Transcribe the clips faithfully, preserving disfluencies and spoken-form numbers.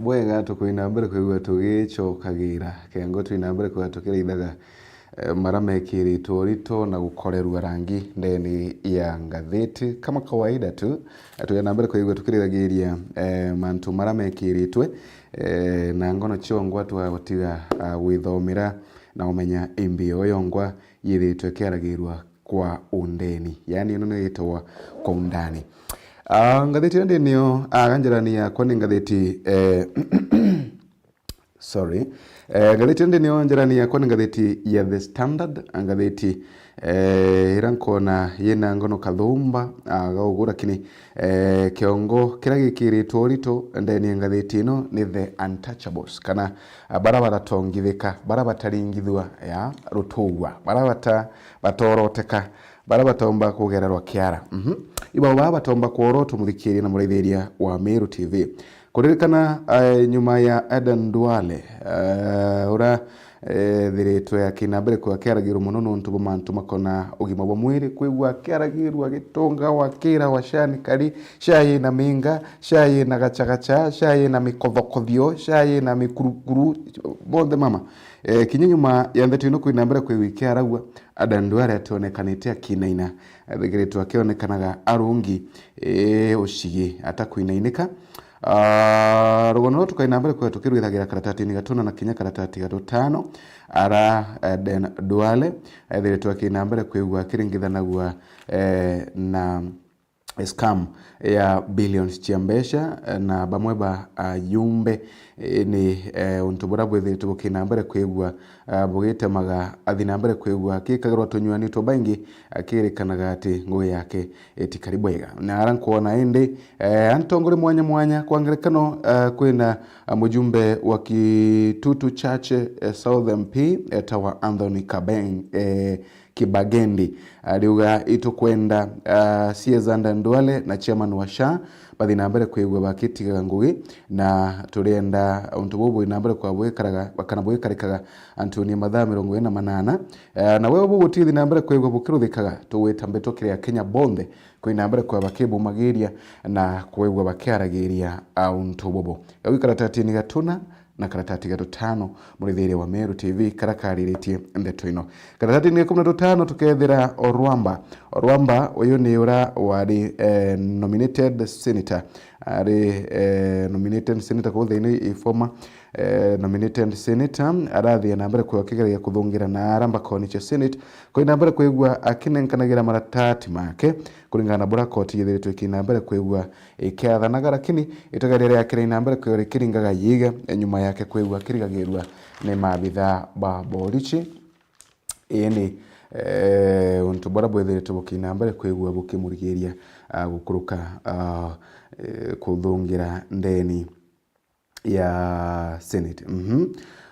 Bwega, tukwina mbere kwigua tugicokagira kengo, twina mbere kwigua tukiraithaga, eh, mara mekiritwe urito na gukorerua rangi ndeni ya ngathiti. Kama kawaida tu, eh, twina mbere kwigua tukirithagiria, eh, mantu mara mekiritwe, eh, na ngono ciongwa twagutiga, ah, gwithomera na umenya imbi yo yongwa yithiritwe ikiaragirua kwa undeni, yaani ino niyo yitagwa kwa undani. Ah, ngathiti ino ndi niyo, ah, ga njirani yakwa ni ngathiti, eh, sorry. Eh, ngathiti ino ndi niyo njirani yakwa ni ngathiti ya The Standard, ngathiti, eh, ira nkona yina ngono kathumba, ah, ga ugu, lakini, eh, kiongo kiria gikiritwe urito ndeni ya ngathiti ino ni The Untouchables, kana, ah, bara baratongithika, bara bataringithua, ya, rutugwa, bara bata-, batoroteka, bara batomba kugererwa kiara. Mhm. Ibo baa batomba kworotwa, muthikiria na muraithiria wa Meru T V. Kuririkana, eh, nyuma ya Adan Duale, eh, ura, eh, thiritwe akina mbere kwa kiaragirwo muno nontu bwa mantu makona ugima bwa mwiri, kwigua akiaragirwa agitunga wakira wa shani kari, shai na minga, shai na gachagacha, shai na mikothokothio, shai na mikurukuru, bonthe mama. Eh, kinya nyuma ya ndeto ino kwina mbere kwigua ikiaragua, Adan Duale ationekanite akinaina, athikiritwe akionekanaga arungi, eh, ucigi atakwinainika. Ah, rugono ruu tukaina mbere kwigua tukirwithagira karatatini gatuna na kinya karatati gatutano, ara, eh, Adan Duale ethiritwe akina mbere kwigua akiringithanagua, eh, na scam ya billions cia mbeca, eh, na bamwe ba ajumbe, eh, ni, eh, untu buria bwithiritwe bukina mbere kwigua, ah, bugitemaga, athi na mbere kwigua akikagirwa tunywani twa baingi, akirikanaga ati ngugi yake itikari bwega. Na ara nkwona indi, eh, antongore mwanya mwanya, kwa ngerekano, eh, kwina, ah, mujumbe wa Kitutu Chache, eh, South M P, etawa Anthony Kabeng, eh, Kibagendi. Ariuga, "Itukwenda, ah, C S Adan Duale na chairman wa SHA bathi na mbere kwigua bakitigaga ngugi, na turienda untu buu bwi na mbere kwa bwikaraga, kana bwikarikaga antuni mathaa mirongo iri na manana. Ah, na wewe bugutithi na mbere kwigua bukiruthikaga, tugwita mbeto kiri Akenya bonthe kwi na mbere kwa bakibumagiria na kwigua bakiaragiria, ah, untu bubu." Au karatatini gatuna na karatati ga tutano, murithiria wa Meru T V, kara kariritie ndeto ino. Karatati ni ikumi na tutano tukethira Orwamba. Orwamba uyu ni ura wari, eh, nominated senator. Ari, eh, nominated senator, kwa uthaini i former, eh, nominated senator. Arathia na mbere kwa kigeragia kuthungira na aramba koni cia Senate. Kwi na mbere kwigua akinenkanagira maratati make, kuringana na bura koti yithiritwe ikina mbere kwigua ikiathanaga, lakini itugeria riakira ina mbere kwigua rikiringaga yiga, nyuma yake kwigua akirigagirua ni maabitha ba borichi. Indi, eh, untu buria bwithiritwe bukina mbere kwigua bukimurigiria, ah, gukuruka, ah, eh, kuthungira ndeni ya Senate. Mhm.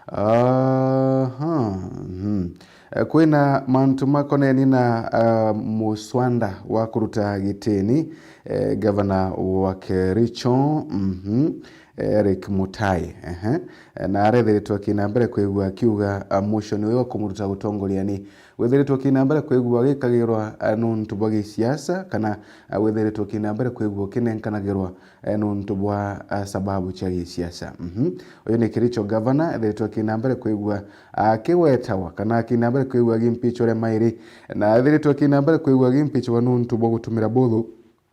Aha, mhm. Eh, kwina mantu makoneni na, ah, muswanda wa kuruta gitini, eh, gavana wa Kericho, mhm, Eric Mutai, ehe. Eh, na arethiritwe akina mbere kwigua akiuga, ah, motion uyu wa kumuruta utongoria ni withiritwe akina mbere kwigua agikagirwa, ah, nuntu bwa gisiasa, kana, ah, withiritwe akina mbere kwigua ukinenkanagirwa eh, nuntu bwa, ah, sababu cia gisiasa. Mhm. Uyu ni Kericho governor, ethiritwe akina mbere kwigua akigwetawa kana akina mbere kwigua agimpichwa uria mairi, na ethiritwe akina mbere kwigua agimpichwa nuntu bwa gutumira buthu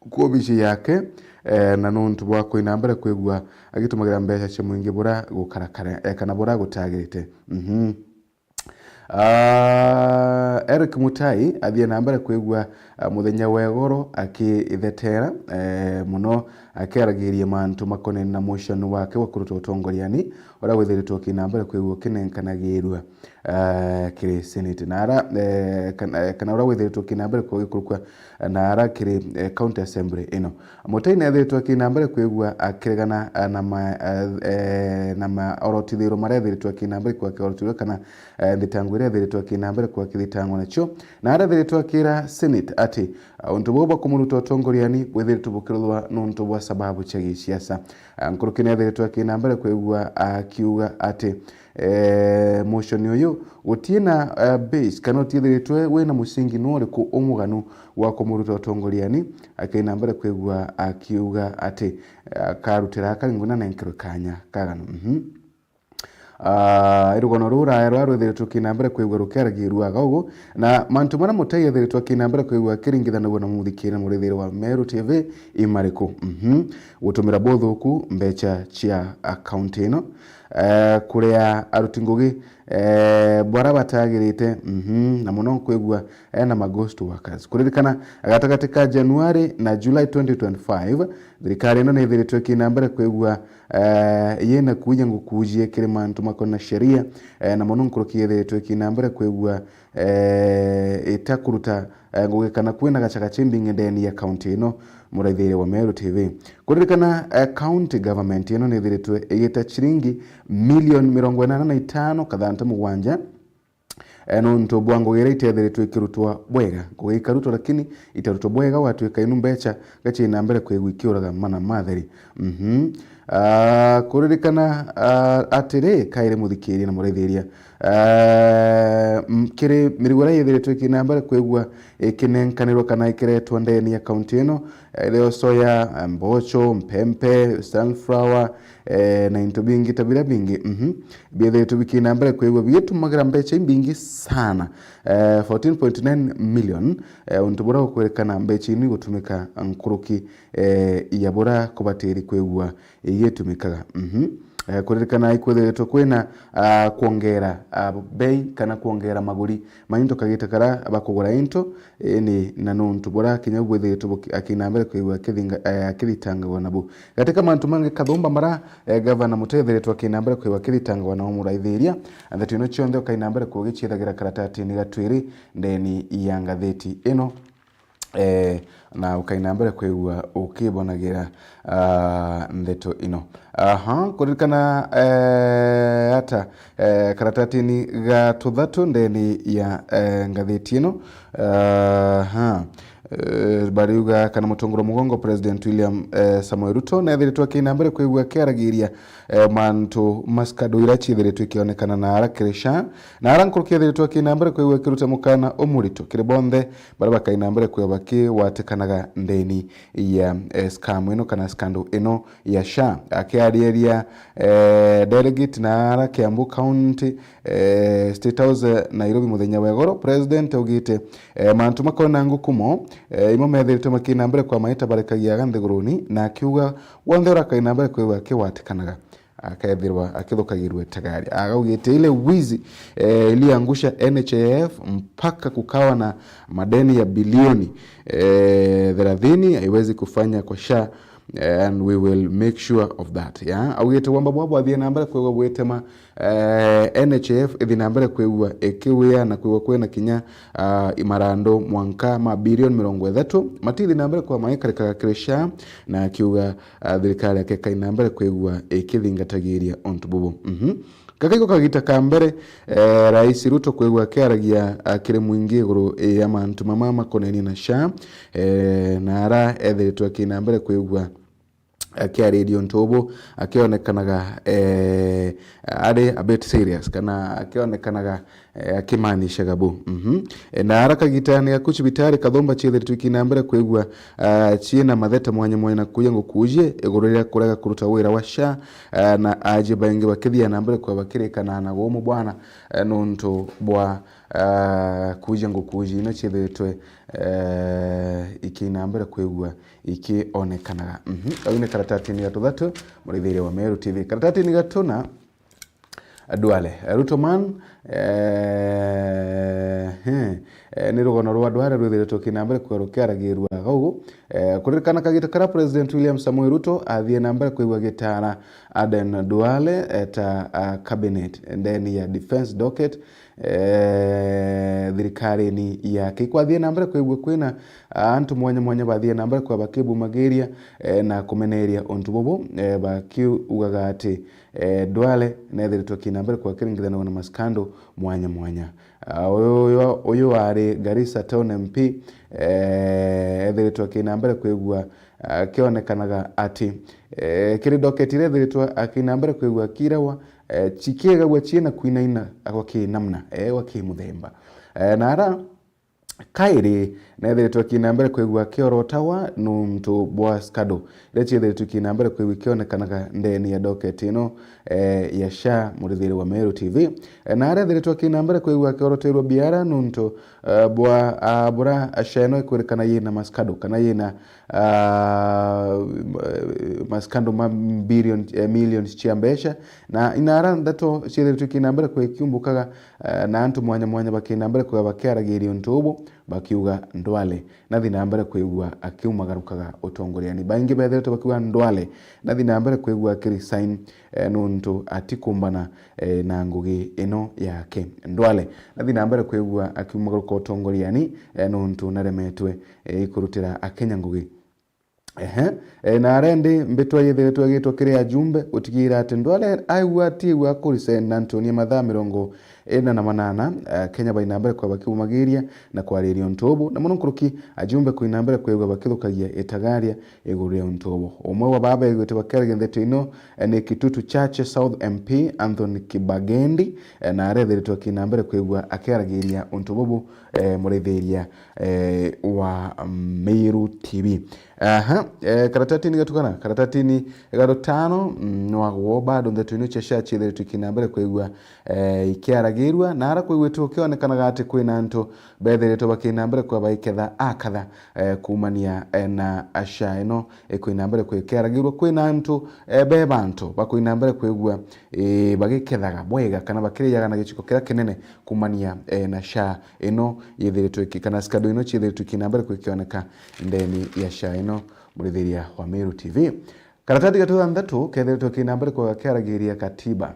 kwa obici yake, eh, na nuntu bwa kwina mbere kwigua agitumagira mbeca cia mwingi bura gukarakara, eh, kana bura gutagirite. Mhm. Ah, Eric Mutai athie na mbere kwigua, ah, muthenya wa igoro akithetera, eh, muno akiaragiria mantu makonene na motion wake wa kuruta utongoriani, uria withiritwe ukina mbere kwigua ukinenkanagirua, ah, kiri Senate. Na ara, eh, kana, eh, kana uria withiritwe ukina mbere kwigua gikurukua na ara kiri, eh, County Assembly ino. Mutai nethiritwe akina mbere kwigua akiregana, ah, na ma-, ah, eh, na maorotithiro maria ethiritwe akina mbere kwa kiorotirwe kana, eh, thitango iria ethiritwe akina mbere kwa kithitangwa nacio, na aria ethiritwe akira Senate ati, ah, untu buu bwa kumuruta utongoriani bwithiritwe bukiruthwa nuntu bwa sababu cia gisiasa. Ah, nkuruki nethiritwe akina mbere kwigua akiuga ati, Eh, motion uyu utina, eh, base kana utiithiritwe wina musingi nu uriku umuganu wa kumuruta utongoriani, akiina mbere kwigua akiuga ati, eh, akarutira akari nguna na nkiro kanya kagano. Mhm. Ah, irugano ruu raya rwa rwithiritwe kiina mbere kwigua rukiaragirua aga ugu, na mantu maria Mutai ethiritwe akiina mbere kwigua akiringithanagua na muthikiri na murithiri wa Meru T V imariku? Mhm. Gutumira buthuku mbecha cia akaunti ino, eh, kuria aruti ngugi, eh, bara batagirite, mhm, na muno nkwigua ena ma ghost workers. Kuririkana, gatagati ka January na July twenty twenty-five, thirikari ino niithiritwe ikiina mbere kwigua, eh, yina kuuja ngukujie kiri mantu makona sheria, eh, na muno nkuruki yithiritwe ikiina mbere kwigua, eh, itakuruta, eh, ngugi kana kwina gachaka chimbingi ndeni ya kaunti ino, muraithiria wa Meru T V. Kuririkana, eh, county government ino niithiritwe igita chiringi milioni mirongo inana na itano kathanta mugwanja, eh, nontu bwa ngugi iria itethiritwe ikirutwa bwega. Ngugi ikarutwa lakini itarutwa bwega, gwatwika inu mbecha gachiina mbere kwigua ikiuraga mana matheri. Mhm. Ah, kuririkana, ah, atiri, kairi muthikiria na muraithiria, ah, m-, kiri mirigo iria yethiritwe ikiina mbere kwigua ikinenkanirwa kana ikiretwa ndeni ya kaunti ino, eh, irio soya, eh, mbocho, mpempe, sunflower, eh, na into bingi ta biria bingi, mhm, biethiritwe bikiina mbere kwigua bigitumagira mbecha imbingi sana, eh, fourteen point nine million, eh, untu buria gukwirikana mbecha inu igutumika nkuruki, eh, ya buria kubatiri kwigua igitumikaga. Mhm. Eh, kuririkana ikwithiritwe kwina, ah, kwongera, ah, bei kana kwongera maguri ma into kagita karia bakugura into, Indi na nontu buria kinya bwithiritwe buki-, akiina mbere kwigua akithinga-, eh, akithitangagwa nabu. Gatika mantu mangi kathumba maria, eh, gavana Mutai ethiritwe akiina mbere kwigua akithitangagwa namo muraithiria, ndeto ino cionthe ukaina mbere kwigua ugichiethagira karatatini ga twiri ndeni ya ngatheti ino, eh, na ukaina mbere kwigua ukibonagira, ah, ndeto ino. Aha, kuririkana, eh, ata, eh, karatatini ga tuthatu ndeni ya, eh, ngatheti ino. Aha. Eh, bariuga kana mutongoro mugongo President William, eh, Samoei Ruto nethiritwe akiina mbere kwigua akiaragiria, eh, mantu ma scandal iria ciithiritwe ikionekana na ara kiri SHA, na ara nkuruki ethiritwe akiina mbere kwigua akiruta mukana umurito kiri bonthe baria bakaina mbere kwigua bakiwatikanaga ndeni ya, eh, scam ino kana scandal ino ya SHA. Akiariria, eh, delegate na ara Kiambu County, eh, State House, eh, Nairobi muthenya wa igoro, President augite, eh, mantu makona ngukumo, eh, imo methiritwe makina mbere kwa maita barekagia aga nthiguruni, na akiuga wonthe urakaina mbere kwigua akiwatikanaga akethirwa akithukagirwe tagari. Agaugite ile wizi, eh, iliangusha N H I F mpaka kukawa na madeni ya bilioni, eh, thelathini haiwezi kufanya kwa SHA, eh, and we will make sure of that, yeah. Augite wamba bwa bwathie na mbere kwigua bwitema, eh, N H I F ithi na mbere kwigua ikiwia na kwigua kwina kinya, ah, imarando mwanka ma bilioni mirongo ithatu matithi na mbere kwa maikarikaga kiri SHA, na akiuga, ah, thirikari yake ikaina mbere kwigua ikithingatagiria untu bubu. Mhm. Gaka iko kagita ka mbere, eh, Rais Ruto kwigua akiaragia, ah, kiri mwingi iguru ya mantu mama makonenie na SHA, eh, na ara ethiritwe akina mbere kwigua akiariria untu ubu, akionekanaga, eh, ari a bit serious, kana akionekanaga, eh, akimaanishaga bu. Mhm. Eh, na ara kagitani gaku cibitari kathumba ciethiritwe ikina mbere kwigua, ah, ciina matheta mwanya mwanya na kuuja ngukujie iguru ria kurega kuruta wira wa SHA, ah, na aji baingi bakithia na mbere kwa bakirikana na gumu bwana, eh, nontu bwa, ah, kuuja ngukuji ino ciethiritwe, eh, ikina mbere kwigua ikionekanaga. Mhm. Au ni karatatini ga tuthatu, muraithiria wa Meru T V. Karatatini ga tuna, Duale, Ruto man, eh, he, eh, ni rugano rwa Duale rwithiritwe kina mbere kwigua rukiaragirua aga ugu. Eh, kuririkana kagita karia President William Samoei Ruto athie na mbere kwigua gitara Aden Duale, eh, ta, ah, cabinet ndeni ya defense docket, eh, thirikarini yake. Ikwathie na mbere kwigua kwina, ah, antu mwanya mwanya bathie na mbere kwa bakibumagiria, eh, na kumeneria untu bubu, eh, bakiugaga ati, eh, Duale nethiritwe kina mbere kwa kiringithanagwa na maskando mwanya mwanya. Ah, uyu, uyu, uyu wari Garissa Town M P, eh, ethiritwe akina mbere kwigua, ah, akionekanaga ati, eh, kiri docket iria ethiritwe akina mbere kwigua akirawa, eh, cikiegagua ciina kwinaina gwa kinamna, eh, gwa kimuthemba. Eh, na ara kairi neethiritwe akina mbere kwigua akiorotawa nuntu bwa SCADU, iria ciethiritwe ikina mbere kwigua ikionekanaga ndeni ya docket ino, eh, ya SHA, murithiri wa Meru T V. Eh, na arethiritwe akina mbere kwigua akioroterwa biara nuntu, eh, bwa, ah, bura SHA ino ikwirikana yina ma SCADU, kana yina, ah, ma SCADU ma billion, eh, millions cia mbeca. Na inara ndeto ciethiritwe ikina mbere kwikiumbukaga, eh, na antu mwanya mwanya bakina mbere kwigua bakiaragiria untu ubu, bakiuga Ndwale nathi na mbere kwigua akiumagarukaga utongoriani. Baingi bethiritwe bakiuga Ndwale nathi na mbere kwigua akiresign, eh, nuntu atikumbana, eh, na ngugi ino yake. Ndwale nathi na mbere kwigua akiumagaruka utongoriani, eh, nuntu naremetwe, eh, ikurutira Akenya ngugi. Ehe. E, na arendi mbitwa yithiritwe igitwa kiri ajumbe gutigira ati Ndwale aigua atiigua akurisign na Antonia mathaa mirongo ina na manana, e, Kenya baina mbere kwa bakiumagiria na kwariria untu ubu, na muno nkuruki ajumbe kwina mbere kwigua bakithukagia itagaria iguru ria untu ubu. Umwe wa baba egwite bakiaragia ndeto ino, e, ni Kitutu Chache South M P Anthony Kibagendi, e, na arethiritwe akina mbere kwigua akiaragiria untu bubu, e, murithiria, e, wa Meru T V. Aha, eh, karatatini gatukana, karatatini gatutano, mm, nwagwo bado ndeto ino cia SHA ciethiritwe ikina mbere kwigua, eh, ikiaragirua, na ara kwigwitwe ukionekanaga ati kwina antu bethiritwe bakina mbere kwa baiketha akatha, eh, kumania, eh, na SHA ino ikwina mbere kwikiaragirua. Kwina antu, eh, be bantu bakwina mbere kwigua, eh, bagikethaga bwega kana bakiriaga na giciko kiria kinene kumania, eh, na SHA ino yithiritwe iki-, kana SCADU ino ciithiritwe ikina mbere kwikioneka ndeni ya SHA ino, murithiria wa Meru T V. Karatati gatu thanthatu kethiritwe kina mbere kwa kiaragiria katiba.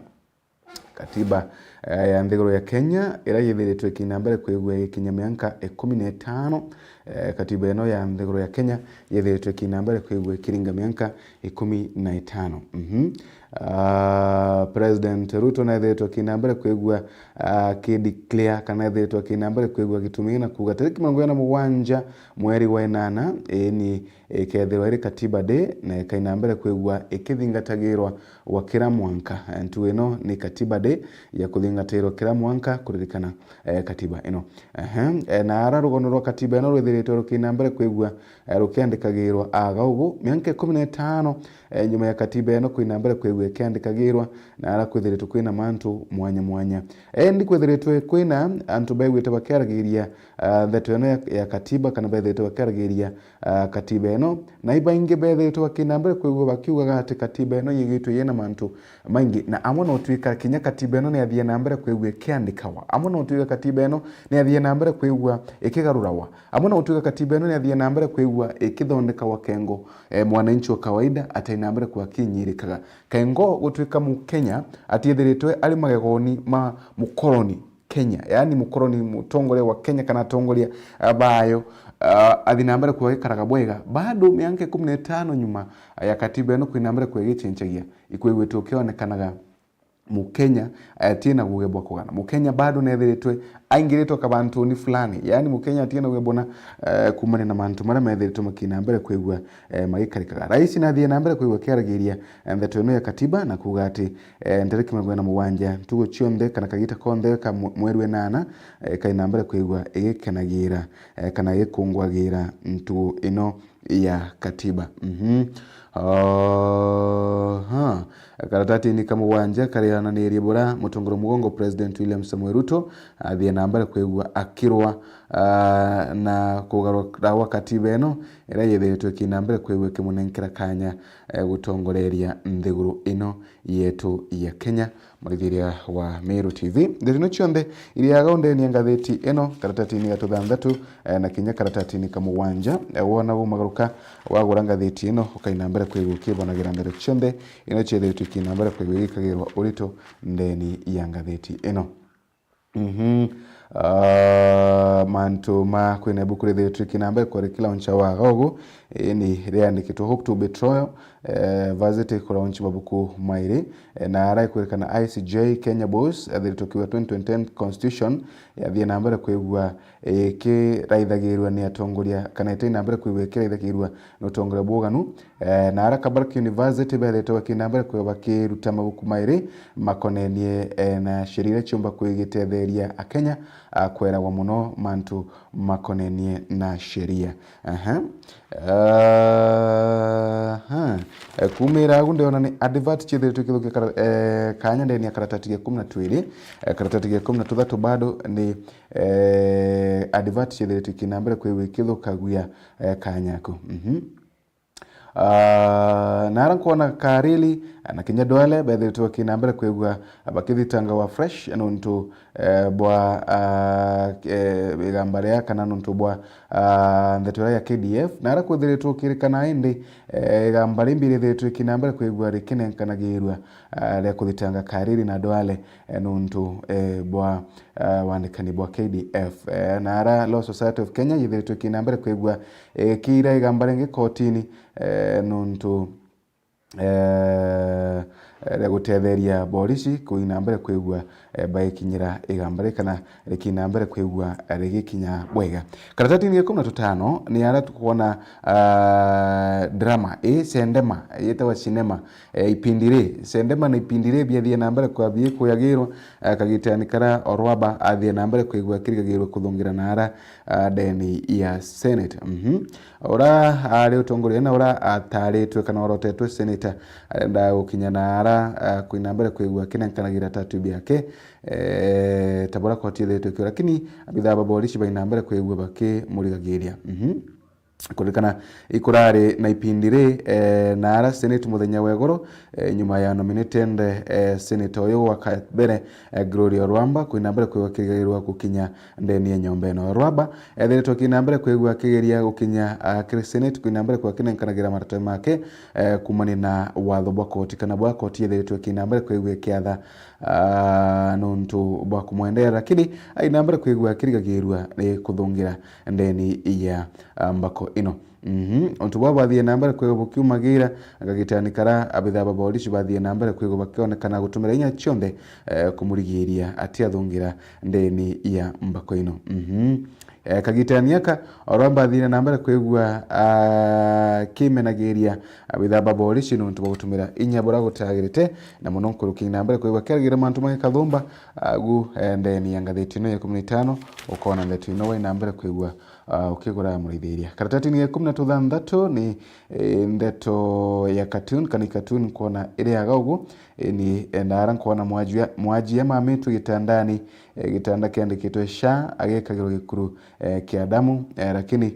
Katiba, eh, ya nthiguru ya Kenya, ira yithiritwe ikina mbere kwigua ikinya mianka ikumi na itano. Eh, katiba ino ya nthiguru ya Kenya yithiritwe ikina mbere kwigua ikiringa mianka ikumi na itano. Mhm. Ah, President Ruto naethiritwe akina mbere kwigua, ah, akideclare kana ethirite akina mbere kwigua gitumi na kuuga tariki mirongo ina na mugwanja mweri wa inana, ii ni ikethirwa iri Katiba Day na ikaina mbere kwigua ikithingatagirwa gwa kira mwanka. Ntuku ino ni Katiba Day ya kuthingatagirwa kira mwanka kuririkana, eh, katiba ino. Ehe, eh, na ara rugono rwa katiba ino rwithiritwe rukina mbere kwigua, eh, rukiandikagirwa aga ugu mianka ikumi na itano, eh, nyuma ya katiba ino kwina mbere kwigua ikiandikagirwa, na ara kwithiritwe kwina mantu mwanya mwanya. Endi kwithiritwe kwina antu baigwite bakiaragiria, ah, ndeto ino ya, ya katiba, kana bethiritwe bakiaragiria, ah, katiba ino, na ibaingi bethiritwe bakina mbere kwigua bakiugaga ati katiba ino yigitwe yina mantu maingi, na amwe no twika kinya katiba ino ni athie na mbere kwigua ikiandikawa, amwe no twika katiba ino ni athie na mbere kwigua ikigarurawa, amwe no twika katiba ino ni athie na mbere kwigua ikithondekawa kengo, eh, mwananchi wa kawaida atai na mbere kwa kinyirikaga. Kengo gutwika Mukenya atiethiritwe ari magegoni ma mukoroni Kenya, yaani mukoroni, mutongoria wa Kenya kana atongoria, ah, bayo, ah, athi na mbere kwagikaraga bwega, bado mianka ikumi na itano nyuma ya katiba ino kwina mbere kwegicenjagia, ikwigwitwe ukionekanaga Mukenya, eh, atina guge bwa kugana. Mukenya bado nethiritwe aingiritwe kabantuni fulani, yaani Mukenya atina guge bwona, eh, kumania na mantu maria methiritwe makina mbere kwigua, eh, magikarikaga. Rais nathie na mbere kwigua akiaragiria, eh, ndeto ino ya katiba na kuuga ati, eh, ntariki mirongo ina na mugwanja, ntuku cionthe kana kagita konthe ka mwe-, mweri wa inana, eh, kaina mbere kwigua igikenagira, eh, kana igikungwagira ntuku ino ya katiba. Mhm. Aha. Karatatini ka mugwanja kariananirie bura mutongoria mugongo President William Samoei Ruto athie na mbere kwigua akirwa, ah, na kugarura gwa katiba ino iria yithiritwe ikina mbere kwigua ikimunenkera kanya, eh, gutongoreria nthiguru ino yetu ya Kenya, murithiria wa Meru T V. Ndeto ino cionthe iriaga undeni ya ngatheti ino, karatatini ga tuthanthatu, eh, na kinya karatatini ka mugwanja. Eh, wona umagaruka wagura ngatheti ino, ukaina mbere kwigua ukibonagira ndeto cionthe ino ciethiritwe ikina mbere kwigua igikagirwa urito ndeni ya ngatheti ino. Mhm. Ah, mantu ma kwina ibuku rithiritwe kina mbere kwari kilauncha waga ugu, ii ni riandikitwe Hope to Betrayal, eh, Varsity kulaunchi mabuku mairi, eh, na ara ikwirikana I C J Kenya Boys, athiritwe kiuga twenty twenty ten Constitution, yathie na mbere kwigua ikiraithagirua ni atongoria, kana iti na mbere kwigua ikiraithagirua ni utongoria bwa uganu. Eh, na ara Kabarak University beethiritwe bakina mbere kwigua bakiruta mabuku mairi makonenie, eh, na sheria iria ciumba kwigitetheria Akenya, ah, kweragwa muno mantu makonenie na sheria. Aha. Aha. Eh, kumira agu ndiona ni advert ciethiritwe ikithukia kara-, eh, kanya ndeni ya karatati ga ikumi na twiri, eh, karatati ga ikumi na tuthatu bado ni, eh, advert ciethiritwe ikina mbere kwigua ikithukagia, eh, kanya aku. Mhm. Ah, na ara nkwona Karili na kinya Duale beethiritwe bakina mbere kwigua bakithitanga wa fresh nontu, eh, bwa, ah, eh, igamba ria kana nontu bwa, ah, ndeto iria ya K D F. Na ara kwithiritwe ukirikana indi, eh, igamba rimbi rithiritwe ikina mbere kwigua rikinenkanagirua, ah, ria kuthitanga Karili na Duale, eh, nontu, eh, bwa, eh, wandikani bwa K D F. Eh, na ara Law Society of Kenya yithiritwe ikina mbere kwigua, eh, kiira igamba ringi kotini, eh, nontu, eh, ria gutetheria borisi kuina mbere kwigua, eh, baikinyira igamba ri kana rikina mbere kwigua rigikinya bwega. Karatatini ga ikumi na tutano ni ara tukwona, ah, drama, ii sendema, yetawa cinema, eh, ipindi ri, sendema na ipindi ri biathie na mbere kwa bikuyagirwa, eh, kagitani kara Orwaba athie na mbere kwigua kirigagirwa kuthungira na ara, ah, ndeni ya Senate. Mhm. Ura ari utongoria na ura ataritwe kana orotetwe Senate arenda gukinya na ara, ah, kuina mbere kwigua kinenkanagira tatu biake, eh, ta bura koti ithiritwe kio, lakini abithaa ba borisi baina mbere kwigua bakimurigagiria. Mhm. Kuririkana ikurari na ipindi ri, eh, na ara Senate muthenya wa igoro, eh, nyuma ya nominated, eh, Senator uyu wa kabere, eh, Gloria Orwamba, kuina mbere kwigua kirigagirwa gukinya ndeni ya nyomba ino. Orwamba ethiritwe akina mbere kwigua akigeria gukinya, ah, kiri Senate, kuina mbere kwigua akinenkanagira matatwe make, eh, kumania na watho bwa koti, kana bwa koti ethiritwe akina mbere kwigua ikiatha, ah, nontu bwa kumwendera, lakini aina mbere kwigua akirigagirua ni kuthungira ndeni ya, ah, mbako ino. Mhm. Untu bwa bwathie na mbere kwigua bukiumagira, akagitani kara abithaa ba borisi bathie na mbere kwigua bakionekana gutumira inya cionthe, eh, kumurigiria atiathungira ndeni ya mbako ino. Mhm. Eh, kagitani aka, Orwamba athire na mbere kwigua, ah, kimenagiria abithaa ba borisi nontu bwa gutumira inya bura gutagirite, na muno nkuruki na mbere kwigua kiaragira mantu ma gikathumba, agu, eh, ndeni ya ngathiti ino ya ikumi na itano, ukona ndeto ino wai na mbere kwigua, ah, ukigura muraithiria. Karatatini ya ikumi na tuthanthatu ni, eh, ndeto ya cartoon, kana cartoon nkwona iri aga ugu, eh, ni, eh, ndara nkwona mwajia, mwajia mamitwe gitandani, eh, gitanda kiandikitwe SHA, agekagirwa gikuru, eh, kia damu, eh, lakini,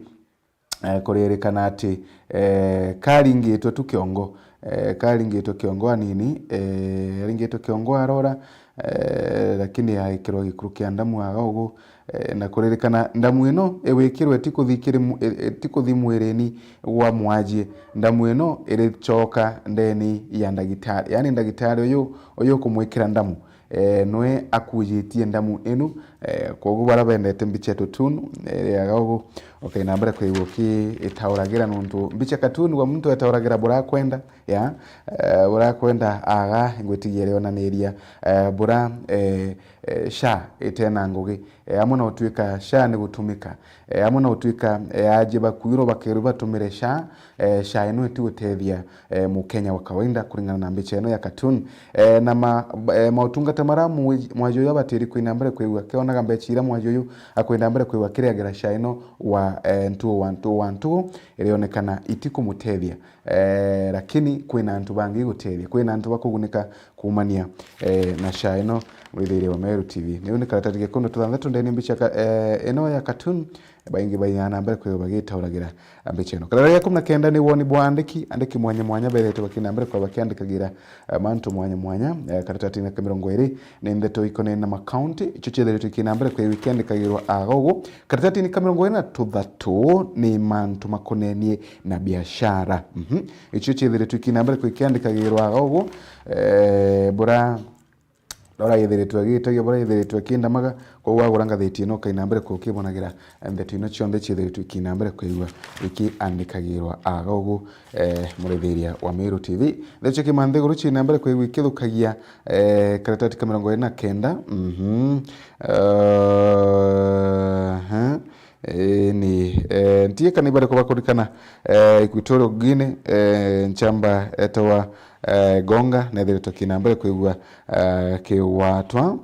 eh, kuririkana ati, eh, karingitwe tu kiongo, eh, karingitwe kiongo anini, eh, aringitwe kiongo arora, eh, lakini aikirwa gikuru kia ndamu aga ugu, eh, na kuririkana ndamu ino iwikirwe ti kuthi kiri mu-, i-, i-, ti kuthi mwirini gwa mwajie, ndamu ino iricoka ndeni ya ndagitari, yani ndagitari uyu, uyu ukumwikira ndamu, eh, nwe akujitie ndamu inu, eh, kwogu bara bendete mbicha ya tutunu, eh, riaga ugu, ukaina mbere kwigua ukiitauragira nontu mbicha katuni wa muntu etauragira burakwenda, ya, eh, burakwenda aga ngwitigia rionaniria, eh, bura, eh, eh, SHA itena ngugi, eh, amwe na utuika SHA ni gutumika, eh, amwe na utuika, eh, aji bakwirwo bakerwo batumire SHA, eh, SHA ino iti gutethia, eh, mukenya wa kawaida kuringana na mbicha ino ya cartoon. Eh, na ma-, eh, mautungata mara mwi-, mwaji uyu abatiri kwina mbere kwigua, keonaga mbecha ira mwaji uyu akwenda mbere kwigua kiriagira SHA ino wa, eh, ntugu wa ntugu wa ntugu, irionekana itikumutethia. Eh, lakini kwina antu bangi igutethia, kwina antu bakugunika kumania, eh, na SHA ino. Mwithiria wa Meru T V. Niu ni karatati ga ikumi na tuthanthatu ndeni mbicha ka-, eh, ino ya cartoon, baingi baina na mbere kwigua bagitauragira mbicha ino. Karatati ga ikumi na kenda ni woni bwa andiki, andiki mwanya mwanya beretwe bakina mbere kwa bakiandikagira, eh, mantu mwanya mwanya. Eh, karatati na ka mirongo iri ni ndeto ikonene na makaunti, icio ciethiritwe ikina mbere kwigua ikiandikagirwa aga ugu. Karatati ni ka mirongo iri na tuthatu ni mantu makonenie na biashara. Mhm. Icio ciethiritwe ikina mbere kwigua ikiandikagirwa aga ugu. Eh, bura Rora ithiritwe agitagia, bora ithiritwe akindamaga, koguo wagura ngathiti ino, ukaina mbere kukibonagira ndeto ino cionthe ciithiritwe ikina mbere kwigua ikiandikagirwa aga ugu, eh, murithiria wa Meru T V. Ndeto cia kimanthiguru ciina mbere kwigua ikithukagia, eh, karatati ka mirongo iri na kenda. Mhm. Eh, eh. Ii, ni, eh, ntie kana ibari kuba kurikana, eh, Equatorial Guinea, eh, nchamba etawa, eh, Gonga, nethiritwe kina mbere kwigua, eh, kiwatwa.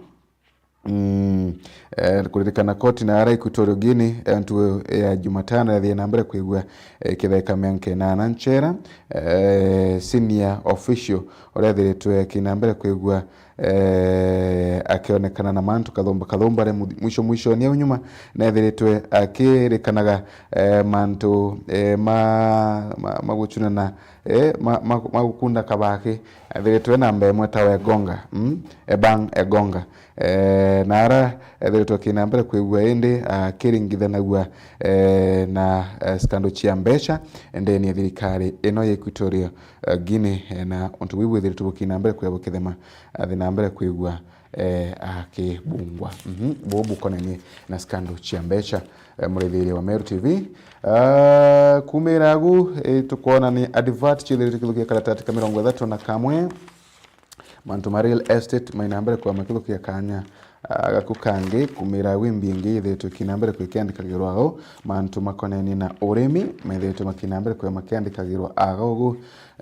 Mm, eh, kuririkana koti na ara Equatorial Guinea, eh, ntugu ya Jumatano yathie na mbere kwigua, eh, kitheka mianka inana nchera, eh, senior official uria ethiritwe kina mbere kwigua, eh, akionekana na mantu kathumba kathumba, ari mu-, mwisho mwishoni au nyuma nethiritwe akirikanaga, eh, mantu, eh, ma, ma, ma gucunana, eh, ma, ma, ma gukunda kabaki, ethiritwe namba imwe tawe Gonga, mm? Ebang Egonga. Eh, na ara ethiritwe akina mbere kwigua indi akiringithanagua, eh, na, eh, scandal cia mbeca ndeni ya thirikari ino ya Equatorial, eh, Guinea, eh, na untu buu bwithiritwe bukina mbere kwigua bukithema, athi na mbere kwigua, eh, akibungwa. Mhm, buu bukonenie na scandal cia mbeca, eh, murithiria wa Meru T V. Ah, kumira agu, eh, tukwona ni advert ciithiritwe kithukia karatati ka mirongo ithatu na kamwe. Mantu ma real estate maina mbere kwa makithukia kanya, ah, gaku kangi, kumira agu imbi ingi ithiritwe kina mbere kwikiandikagirwa ago. Mantu makonenie na urimi maithiritwe makina mbere kwa makiandikagirwa ago ugu.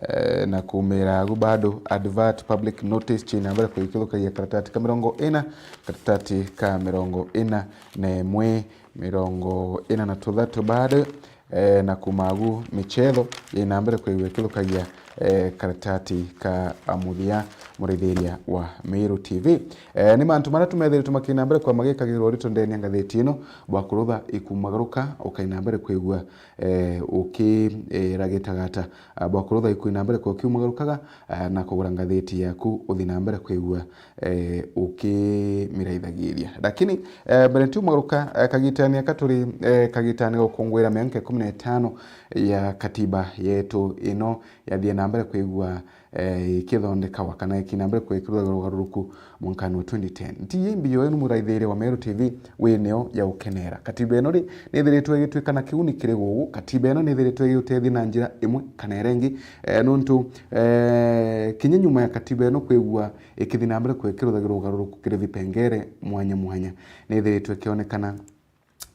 Eh, na kumira agu bado advert public notice ciina mbere kwikithukagia karatati ka mirongo ina, karatati ka mirongo ina na imwe, mirongo ina na tuthatu bado, eh, na kuma agu michetho yina mbere kwigua ikithukagia, eh, karatati ka muthia murithiria wa Meru T V. Eh, ni mantu maria tumethiritwe makina mbere kwa magikagirwa urito ndeni ya ngathiti ino, bwa kurutha ikumagaruka, ukaina mbere kwigua, eh, ukiragitagata, ah, bwa kurutha ikwina mbere kwa ukiumagarukaga, ah, na kugura ngathiti yaku uthi na mbere kwigua, eh, ukimiraithagiria. Lakini, eh, mbere ntiumagaruka, eh, kagitani aka turi, eh, kagitani ga gukungwira mianka ikumi na itano ya katiba yetu ino yathie na mbere kwigua, eh, ikithondekawa kana ikina mbere kwikirwa ugaruruku mwankani wa twenty ten. Nti imbi yo inu muraithiria wa Meru T V wi nio ya ukenera. Katiba ino ri, nithiritwe igitwika na kiuni kiri gugu. Katiba ino nithiritwe igitethia na njira imwe kana ira ingi, eh, nontu, eh, kinya nyuma ya katiba ino kwigua ikithi na mbere kwikirwa ugaruruku kiri vipengere mwanya mwanya, nithiritwe ikionekana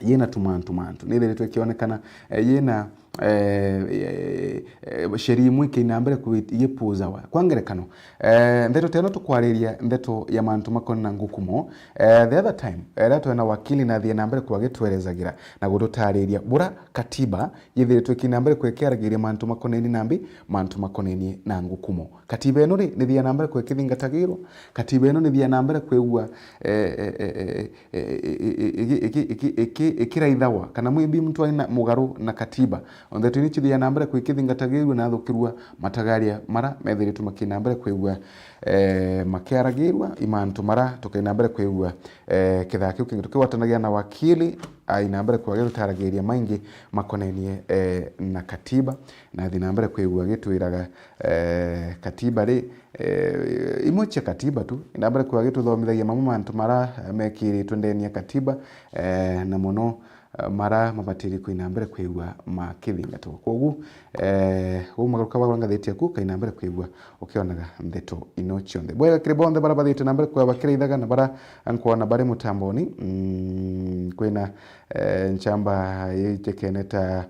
yina tumantu mantu, nithiritwe ikionekana, eh, yina, eh, eh, eh, sheria imwe ikina mbere kwi-, igipuuzawa. Kwa ngerekano, eh, ndeto teno tukwariria ndeto ya mantu makoni na ngukumo. Eh, the other time, eh, riria twena wakili na athie na mbere kwagitwerezagira na gututariria bura katiba yithiritwe ikina mbere kwikiaragiria mantu makoneni na mbi, mantu makoneni na ngukumo. Katiba ino ri, nithia na mbere kwikithingatagirwa, katiba ino nithia na mbere kwigua, eh, eh, eh, eh, eh, eh, iki-, iki-, iki-, iki-, ikiraithawa, kana mwimbi muntu aina mugaru na katiba. Ndeto ini cithia na mbere kwikithingatagirua na athukirua matagaria mara methiritwe makina mbere kwigua, eh, makiaragirua, imantu mara tukaina mbere kwigua, eh, kithaa kiu kingi tukigwatanagia na wakili, aina mbere kwagirutaragiria maingi makonenie, eh, na katiba, na athi na mbere kwigua agitwiraga, eh, katiba ri, eh, imwe cia katiba tu, ina mbere kwigua agituthomithagia mamwe mantu mara, eh, mekiritwe ndeni ya katiba, eh, na muno, eh, mara mabatiri kwina mbere kwigua makithingatwa. Kwogu, eh, umagaruka wagura ngathiti yaku, kaina mbere kwigua ukionaga ndeto ino cionthe. Bwega kiri bonthe bara bathite na mbere kwigua bakirithaga na bara nkwona bari mutamboni, mm, kwina, eh, nchamba itekene ta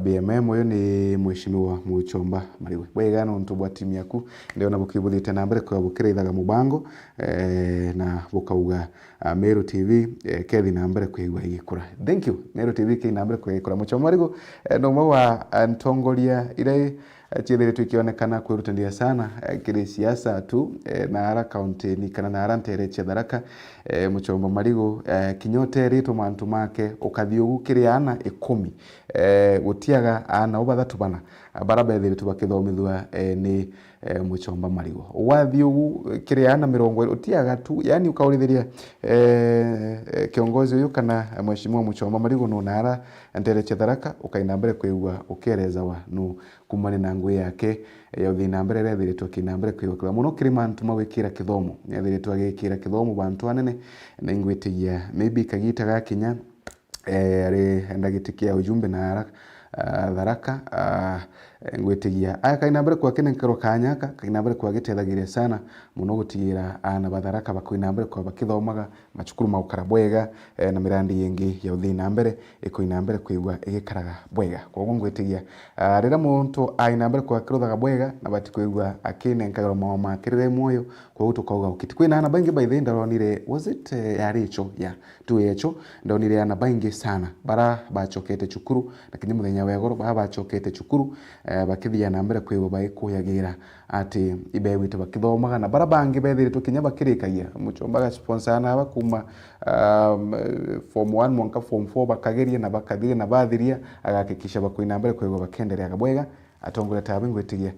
B M M, uyu ni Mheshimiwa Muchomba Mariwe. Bwega nontu bwa timu yaku, ndiona bukibuthite na mbere kwigua bukirithaga mubango, eh, na bukauga, ah, Meru T V, eh, kethi na mbere kwigua igikura. Thank you. Meru T V kethi na mbere kwigua igikura. Muchomba Mariwe, eh, ni umwe wa, ah, ntongoria iria, eh, ciethiritwe ikionekana kwirutaniria sana, eh, kiri siasa tu, eh, na ara kaunti-ini kana na ara ntere cia Tharaka, eh, Muchomba Mariwe, eh, kinya uteritwe mantu make, ukathi ugu kiri ana ikumi, eh, gutiaga aana o bathatu bana, bara bethiritwe bakithomithua, eh, ni, eh, Muchomba Marigo. Wathi ugu, eh, kiri aana mirongo iri, utiaga tu, yani ukaurithiria, eh, eh, kiongozi uyu kana, eh, Mheshimiwa Muchomba Marigo nuna ara ntere cia Tharaka, ukaina mbere kwigua ukierezawa nu kumania na ngui yake ya uthii na mbere iria ethiritwe akiina mbere kwigua kura muno kiri mantu ma gwikira kithomo. Ni ethiritwe agikira kithomo bantu anene, na ingwitigia maybe kagita gakinya, eh, ari enda giti kia ujumbe na ara, ah, Tharaka, ah, ngwitigia aya kaina mbere kwa kinenkerwa kanya aka, kaina mbere kwa gitethagiria sana muno gutigira aana ba Tharaka bakoina mbere kwa bakithomaga, macukuru magukara bwega, eh, na mirandi ingi ya uthii na mbere ikoina mbere kwigua igikaraga bwega. Koguo ngwitigia, ah, riria muntu aina mbere kwa akiruthaga bwega, na bati kwigua akinenkagirwa mao make riria e mwoyo. Koguo tukauga ukiti. Kwina aana baingi by the way ndaronire, was it, eh, yari icho? Yeah, tu echo. Ndonire aana baingi sana bara bachokete cukuru, na kinya muthenya wa igoro bara bachokete cukuru, eh, bakithia na mbere kwigua bagikuyagira ati ibegwite bakithomaga, na bara bangi bethiritwe kinya bakirikagia. Muchomba agasponsor aana aba kuma, um, form one mwanka form four bakageria na bakathiria na bathiria, agahakikisha bakoina mbere kwigua bakendereaga bwega. Atongoria ta aba ngwitigia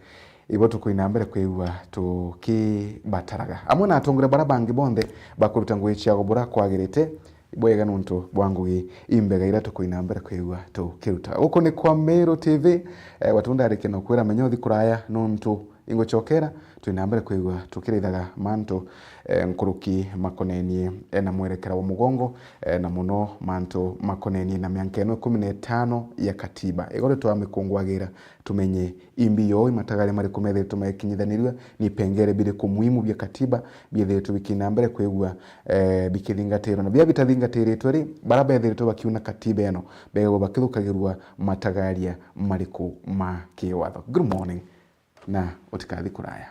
ibo tukoina mbere kwigua tukibataraga. Amwe na atongoria bara bangi bonthe bakuruta ngugi ciao bura kwagirite, bwega nuntu bwa ngugi imbega iria tukoina mbere kwigua tukiruta. Guku ni kwa Meru T V, eh, gwatu ndarikia na kwira menya uthi kuraya nuntu inguchokera, twina mbere kwigua tukirithaga mantu, eh, nkuruki makonenie, eh, na mwerekera wa mugongo, eh, na muno mantu makonenie na mianka ino ikumi na itano ya katiba. Igoro twamikungwagira tumenye imbi yo imatagaria mariku methiritwe magikinyithanirua, ni ipengere biriku muhimu bia katiba biethiritwe bikina mbere kwigua, eh, bikithingatirwa, na biria bitathingatiritwe ri, bara bethiritwe bakiuna katiba ino begagwa bakithukagirua matagaria mariku ma kiwatho. Good morning, na utikathi kuraya.